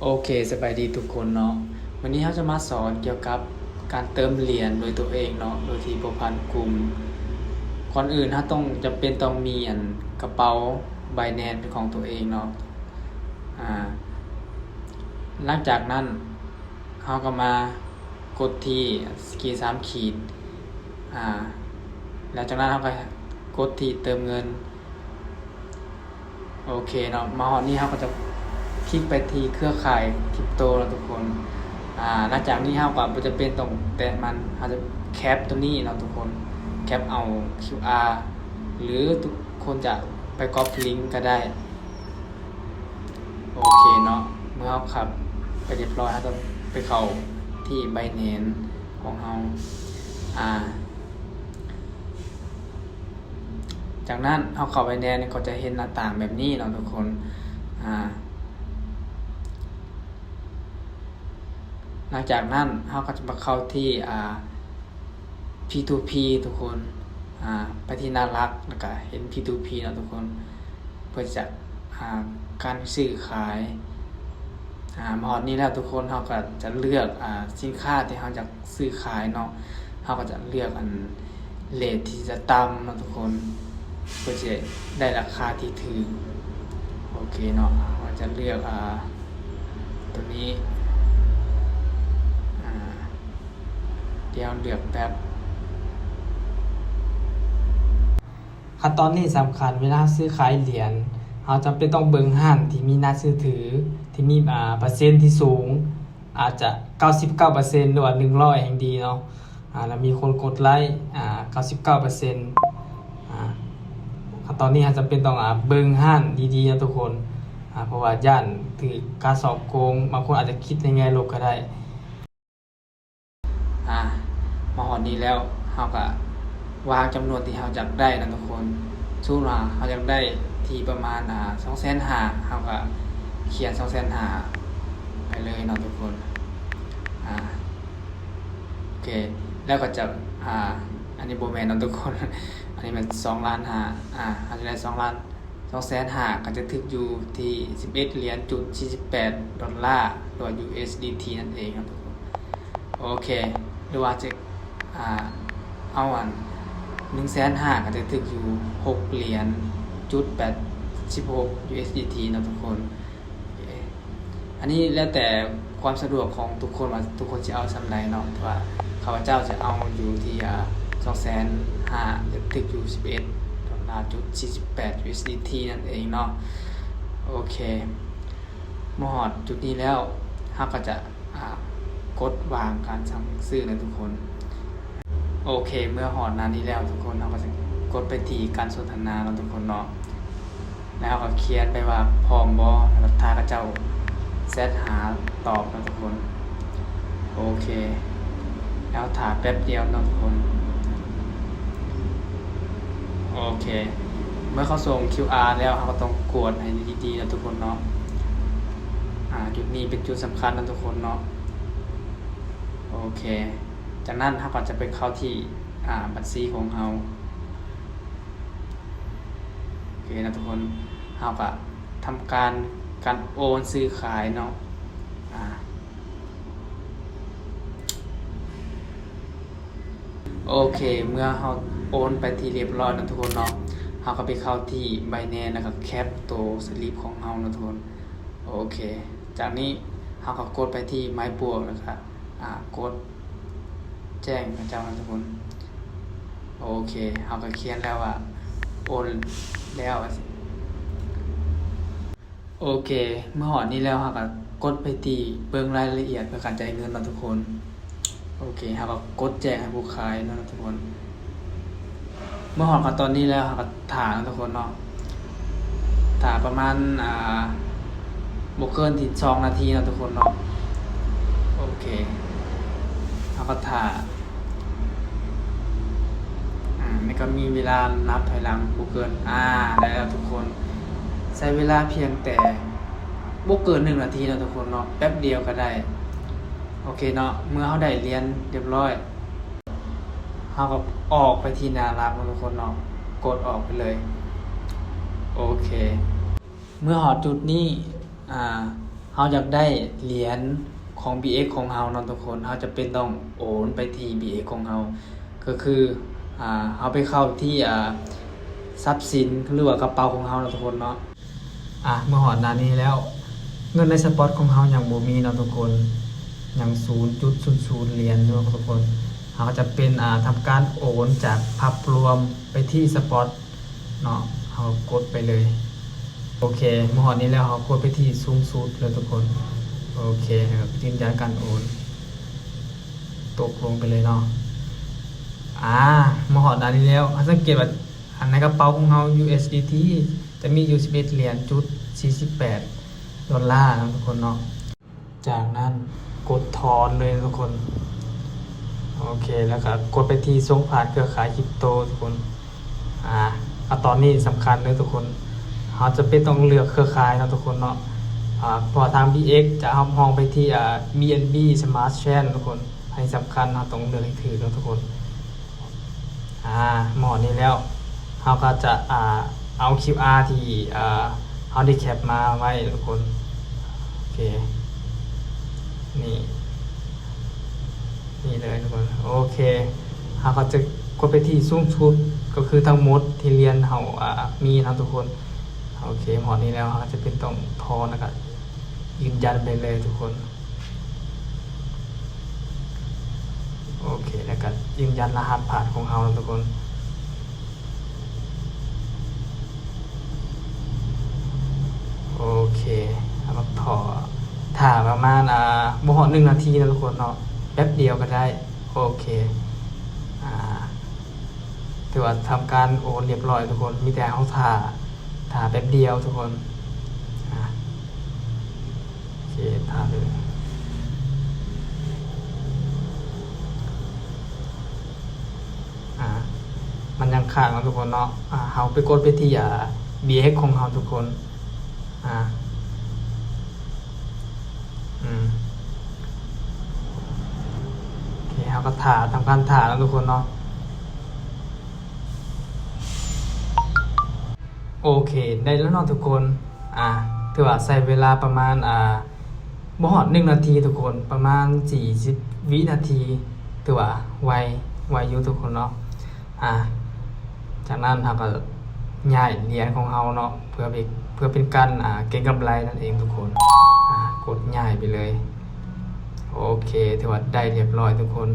ໂອເຄ ສະບາຍດີທຸກຄົນເນາະ, ວັນນີ້ເຮົາຈະມາສອນກ່ຽວກັບການເຕີມຫຼຽນໂດຍຕົວເອງເນາະ ໂດຍທີ່ບໍ່ຜ່ານກຸ່ມ. ກ່ອນອື່ນເຮົາຕ້ອງ ຈຳເປັນຕ້ອງມີອັນກະເປົາ Binance ເປັນຂອງຕົວເອງເນາະ. ອາ ຫຼັງຈາກນັ້ນເຮົາກໍມາກົດທີ່ທີ່ສາມຂີດ ອາ ແລ້ວຈາກນັ້ນເຮົາກໍກົດທີ່ເຕີມເງິນ. ໂອເຄເນາະ, ມາຮອດນີ້ເຮົາກໍຈະຄລິກໄປທີ່ເຄືອຂ່າຍຄຣິບໂຕເນາະທຸກຄົນ. ອາ ຫຼັງຈາກນີ້ເຮົາກໍບໍ່ຈຳເປັນຕ້ອງແຕະມັນ, ເຮົາຈະແຄັບຕົວນີ້ເນາະທຸກຄົນ, ແຄັບເອົາຄິວອາ ຫຼືທຸກຄົນຈະໄປກັອບລິ້ງກໍໄດ້. ໂອເຄເນາະ, ເມື່ອເຮົາຄັບໄປຮຽບຮ້ອຍ ເຮົາຕ້ອງໄປເຂົ້າທີ່ Binance ຂອງເຮົາ. ອາ ຈາກນັ້ນເຮົາເຂົ້າໄປແດ່ ກໍຈະເຫັນໜ້າຕ່າງແບບນີ້ເນາະທຸກຄົນ. ອາ ຫຼັງຈາກນັ້ນເຮົາກໍຈະມາເຂົ້າທີ່ ອາ ພີທູພີທຸກຄົນ. ອາ ໄປທີ່ໜ້າຫຼັກ ແລ້ວກໍເຫັນພີທູພີເນາະທຸກຄົນ ເພື່ອຈະ ອາ ການຊື້ຂາຍ. ອາ ມາຮອດນີ້ແລ້ວທຸກຄົນ ເຮົາກໍຈະເລືອກ ອາ ສິນຄ້າທີ່ເຮົາຢາກ ຊື້ຂາຍເນາະ, ເຮົາກໍຈະເລືອກອັນເຣດທີ່ຈະຕ່ຳເນາະທຸກຄົນ ເພື່ອຈະໄດ້ລາຄາທີ່ຖືກ. ໂອເຄເນາະ, ເຮົາຈະເລືອກ ອາ ຕົວນີ້. ອາ ດຽວເລືອກແປັບ. ຂັ້ນຕອນນີ້ສຳຄັນ, ເວລາເຮົາຊື້ຂາຍຫຼຽນ ເຮົາຈຳເປັນຕ້ອງເບິ່ງຮ້ານທີ່ມີໜ້າເຊື່ອຖື, ທີ່ມີ ອາ ເປີເຊັນທີ່ສູງ, ອາດຈະເກົ້າສິບເກົ້າເປີເຊັນ ຫຼືວ່າໜຶ່ງຮ້ອຍແຮ່ງດີເນາະ. ອາ ແລ້ວມີຄົນກົດໄລ ອາ ເກົ້າສິບເກົ້າເປີເຊັນ. ອາ ຕອນນີ້ເຮົາຈຳເປັນຕ້ອງ ອາ ເບິ່ງຮ້ານດີໆເນາະທຸກຄົນ, ອາ ເພາະວ່າຢ້ານຖືກການສໍ້າໂກງ, ບາງຄົນອາດຈະຄິດໃນແງ່ລົບກໍໄດ້. ອາ ມາຮອດນີ້ແລ້ວ ເຮົາກະວາງຈຳນວນທີ່ເຮົາຢາກໄດ້ນະທຸກຄົນ. ສົມມຸດວ່າເຮົາຢາກໄດ້ທີ່ປະມານ ອາ ສອງແສນຫ້າ ເຮົາກະຂຽນສອງແສນຫ້າໄປເລີຍເນາະທຸກຄົນ. ອາ ໂອເຄ ແລ້ວກໍຈະ ອາ ອັນນີ້ບໍ່ແມ່ນເນາະທຸກຄົນ, ອັນນີ້ແມ່ນສອງລ້ານຫ້າ. ອາ ເຮົາຢາກໄດ້ສອງລ້ານ ສອງແສນຫ້າ ກໍຈະຖືກຢູ່ທີ່ສິບເອັດຫຼຽນຈຸດສີ່ສິບແປດດອນລາ ຫຼືວ່າ ຢູເອສດີທີ ນັ້ນເອງເນາະທຸກຄົນ. ໂອເຄ ຫຼືວ່າຈະ ອາ ເອົາອັນ ໜຶ່ງແສນຫ້າ ກໍຈະຖືກຢູ່ຫົກຫຼຽນຈຸດແປດສິບຫົກ ຢູເອສດີທີ ເນາະທຸກຄົນ. ໂອເຄ ອັນນີ້ແລ້ວແຕ່ຄວາມສະດວກຂອງທຸກຄົນວ່າທຸກຄົນຊິເອົາສ່ຳໃດເນາະ, ແຕ່ວ່າຂ້າພະເຈົ້າຈະເອົາຢູ່ທີ່ ອາ ສອງແສນຫ້າ ຈະຖືກຢູ່ສິບເອັດດອນລາຈຸດສີ່ສິບແປດ ຢູເອສດີທີ ນັ້ນເອງເນາະ. ໂອເຄ ເມື່ອຮອດຈຸດນີ້ແລ້ວ ເຮົາກໍຈະ ອາ ກົດວາງການສັ່ງຊື້ນະທຸກຄົນ. ໂອເຄ ເມື່ອຮອດໜ້ານີ້ແລ້ວທຸກຄົນ ເຮົາກໍຈະກົດໄປທີ່ການສົນທະນາເນາະທຸກຄົນເນາະ, ແລ້ວເຮົາກໍຂຽນໄປວ່າພ້ອມບໍ່ ແລ້ວຖ້າເຂົາເຈົ້າແຊັດຫາຕອບເນາະທຸກຄົນ. ໂອເຄ ແລ້ວຖ້າແປັບດຽວເນາະທຸກຄົນ. ໂອເຄ ເມື່ອເຂົາສົ່ງຄິວອາແລ້ວ ເຮົາກໍຕ້ອງກວດໃຫ້ດີໆເນາະທຸກຄົນເນາະ. ອາ ຈຸດນີ້ເປັນຈຸດສຳຄັນເນາະທຸກຄົນເນາະ. ໂອເຄ ຈາກນັ້ນເຮົາກໍຈະໄປເຂົ້າທີ່ ອາ ບັນຊີຂອງເຮົາ. ໂອເຄນະທຸກຄົນ, ເຮົາກະທຳການ ການໂອນຊື້ຂາຍເນາະ. ອາ ໂອເຄ ເມື່ອເຮົາໂອນໄປທີ່ຮຽບຮ້ອຍເນາະທຸກຄົນເນາະ, ເຮົາກໍໄປເຂົ້າທີ່ Binance ແລ້ວກໍແຄັບໂຕສະລິບຂອງເຮົາເນາະທຸກຄົນ. ໂອເຄ ຈາກນີ້ເຮົາກໍກົດໄປທີ່ໄມ້ບວກ ແລ້ວກໍ ອາ ກົດແຈ້ງເຂົາເຈົ້ານະທຸກຄົນ. ໂອເຄ ເຮົາກໍຂຽນແລ້ວວ່າໂອນແລ້ວວ່າຊີ້. ໂອເຄ ເມື່ອຮອດນີ້ແລ້ວ ເຮົາກໍກົດໄປທີ່ເບິ່ງລາຍລະອຽດເພື່ອການຈ່າຍເງິນເນາະທຸກຄົນ. ໂອເຄ ເຮົາກໍກົດແຈ້ງໃຫ້ຜູ້ຂາຍເນາະທຸກຄົນ. ເມື່ອຮອດຂັ້ນຕອນນີ້ແລ້ວ ເຮົາກໍຖ້າເນາະທຸກຄົນເນາະ, ຖ້າປະມານ ອາ ບໍ່ເກີນທີ່ສອງນາທີເນາະທຸກຄົນເນາະ. ໂອເຄ ເຮົາກໍຖ້າ ອາ ມັນກໍມີເວລານັບຖອຍຫຼັງບໍ່ເກີນ ອາ ໄດ້ແລ້ວທຸກຄົນ. ໃຊ້ເວລາພຽງແຕ່ບໍ່ເກີນໜຶ່ງນາທີເນາະທຸກຄົນເນາະ, ແປັບດຽວກໍໄດ້. ໂອເຄເນາະ, ເມື່ອເຮົາໄດ້ຫຼຽນຮຽບຮ້ອຍ ເຮົາກໍອອກໄປທີ່ໜ້າຫຼັກເນາະທຸກຄົນເນາະ, ກົດອອກໄປເລີຍ. ໂອເຄ ເມື່ອຮອດຈຸດນີ້ ອາ ເຮົາຢາກໄດ້ຫຼຽນຂອງບີເອັກຂອງເຮົາເນາະທຸກຄົນ, ເຮົາຈຳເປັນຕ້ອງໂອນໄປທີ່ບີເອັກຂອງເຮົາ ກໍຄື ອ່າ ເຮົາໄປເຂົ້າທີ່ ອ່າ ຊັບສິນ ຫຼືວ່າກະເປົາຂອງເຮົາເນາະທຸກຄົນເນາະ. ອ່າ ເມື່ອຮອດໜ້ານີ້ແລ້ວ ເງິນໃນສະປອດຂອງເຮົາຍັງບໍ່ມີເນາະທຸກຄົນ, ຍັງສູນຈຸດສູນສູນຫຼຽນຢູ່ທຸກຄົນ. ເຮົາຈະເປັນ ອ່າ ທຳການໂອນຈາກພັບລວມໄປທີ່ສະປອດເນາະ, ເຮົາກົດໄປເລີຍ. ໂອເຄ ເມື່ອຮອດນີ້ແລ້ວ ເຮົາກົດໄປທີ່ສູງສຸດເລີຍທຸກຄົນ. ໂອເຄ ແລ້ວກໍຢືນຢັນການໂອນ, ຕົກລົງໄປເລີຍເນາະ. ອ່າ ເມື່ອຮອດໜ້ານີ້ແລ້ວ ເຮົາສັງເກດວ່າ ອັນໃນກະເປົາຂອງເຮົາ ຢູເອັສດີທີ ຈະມີຢູ່ສິບເອັດຫຼຽນຈຸດສີ່ສິບແປດໂດລາເນາະທຸກຄົນເນາະ. ຈາກນັ້ນກົດຖອນເລີຍທຸກຄົນ. ໂອເຄ ແລ້ວກໍກົດໄປທີ່ສົ່ງຜ່ານເຄືອຂ່າຍຄຣິບໂຕທຸກຄົນ. ອ່າ ຂັ້ນຕອນນີ້ສຳຄັນເດີທຸກຄົນ, ເຮົາຈຳເປັນຕ້ອງເລືອກເຄືອຂ່າຍເນາະທຸກຄົນເນາະ. ອ່າ ເພາະວ່າທາງບີເອັກຈະຮັບຮອງໄປທີ່ ອ່າ ບີເອັນບີ ສະມາດເຊນທຸກຄົນ. ອັນນີ້ສຳຄັນ, ເຮົາຕ້ອງເລືອກໃຫ້ຖືກເນາະທຸກຄົນ. ອ່າ ເມື່ອຮອດນີ້ແລ້ວ ເຮົາກໍຈະ ອ່າ ເອົາຄິວອາທີ່ ອ່າ ເຮົາໄດ້ແຄັບມາໄວ້ທຸກຄົນ. ໂອເຄ ນີ້ ນີ້ເລີຍທຸກຄົນ. ໂອເຄ ເຮົາກໍຈະກົດໄປທີ່ສູງສຸດ ກໍຄືທັງໝົດທີ່ຫຼຽນເຮົາ ອ່າ ມີເນາະທຸກຄົນ. ໂອເຄ ເມື່ອຮອດນີ້ແລ້ວ ເຮົາກໍຈຳເປັນຕ້ອງຖອນ ແລ້ວກໍຢືນຢັນໄປເລີຍທຸກຄົນ. ໂອເຄ ແລ້ວກໍຢືນຢັນລະຫັດຜ່ານຂອງເຮົາເນາະທຸກຄົນ. ໂອເຄ ເຮົາກໍລໍຖ້າປະມານ ອ່າ ບໍ່ຮອດໜຶ່ງນາທີເນາະທຸກຄົນເນາະ, ແປັບດຽວກໍໄດ້. ໂອເຄ ອ່າ ຖືວ່າທຳການໂອນລຽບຮ້ອຍທຸກຄົນ, ມີແຕ່ເຮົາຖ້າ ຖ້າແປັບດຽວທຸກຄົນ. ອ່າ ໂອເຄ ຖ້າໄປເລີຍ. ອ່າ ມັນຍັງຄ້າງເນາະທຸກຄົນເນາະ. ອ່າ ເຮົາໄປກົດໄປທີ່ ອ່າ ບີເອັກຂອງເຮົາທຸກຄົນ. ອ່າ ອືມ ໂອເຄ ເຮົາກໍຖ້າ ທຳການຖ້າເນາະທຸກຄົນເນາະ. ໂອເຄ ໄດ້ແລ້ວເນາະທຸກຄົນ. ອ່າ ຖືວ່າໃຊ້ເວລາປະມານ ອ່າ ບໍ່ຮອດໜຶ່ງນາທີທຸກຄົນ, ປະມານສີ່ສິບວິນາທີ, ຖືວ່າໄວ ໄວຢູ່ທຸກຄົນເນາະ. ອ່າ ຈາກນັ້ນເຮົາກໍຍ້າຍຫຼຽນຂອງເຮົາເນາະ ເພື່ອເປັນ ເພື່ອເປັນການ ອ່າ ເກັງກຳໄລນັ້ນເອງທຸກຄົນ. ອ່າ ກົດຍ້າຍໄປເລີຍ. ໂອເຄ ຖືວ່າໄດ້ລຽບຮ້ອຍທຸກຄົນ.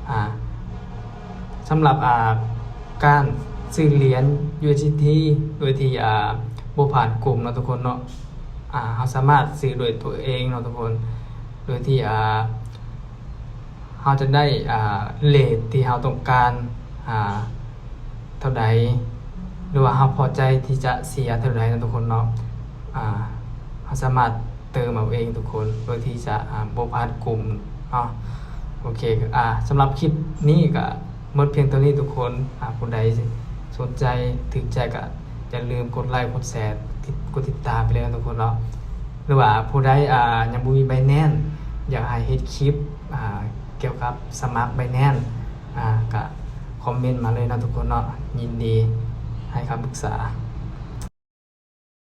ອ່າ ສຳລັບ ອ່າ ການຊື້ຫຼຽນ ຢູເອັສດີທີ ໂດຍທີ່ ອ່າ ບໍ່ຜ່ານກຸ່ມເນາະທຸກຄົນເນາະ, ອ່າ ເຮົາສາມາດຊື້ດ້ວຍຕົວເອງເນາະທຸກຄົນ ໂດຍທີ່ ອ່າ ເຮົາຈະໄດ້ ອ່າ ເຣດທີ່ເຮົາຕ້ອງການ ອ່າ ເທົ່າໃດ ຫຼືວ່າເຮົາພໍໃຈທີ່ຈະເສຍເທົ່າໃດເນາະທຸກຄົນເນາະ. ອ່າ ເຮົາສາມາດເຕີມເອົາເອງທຸກຄົນ ໂດຍທີ່ຈະ ອ່າ ບໍ່ຜ່ານກຸ່ມເນາະ. ໂອເຄ ອ່າ ສຳລັບຄລິບນີ້ກໍໝົດພຽງເທົ່ານີ້ທຸກຄົນ. ອ່າ ຜູ້ໃດສົນໃຈ ຖືກໃຈກໍຢ່າລືມກົດໄລ ກົດແຊ ຕິດ ກົດຕິດຕາມໄປເລີຍເນາະທຸກຄົນເນາະ. ຫຼືວ່າຜູ້ໃດ ອ່າ ຍັງບໍ່ມີໄບແນນ ຢາກໃຫ້ເຮັດຄລິບ ອ່າ ກ່ຽວກັບສະໝັກໄບແນນ ອ່າ ກະຄອມເມັນມາເລີຍເນາະທຸກຄົນເນາະ, ຍິນດີໃຫ້ຄຳປຶກສາ.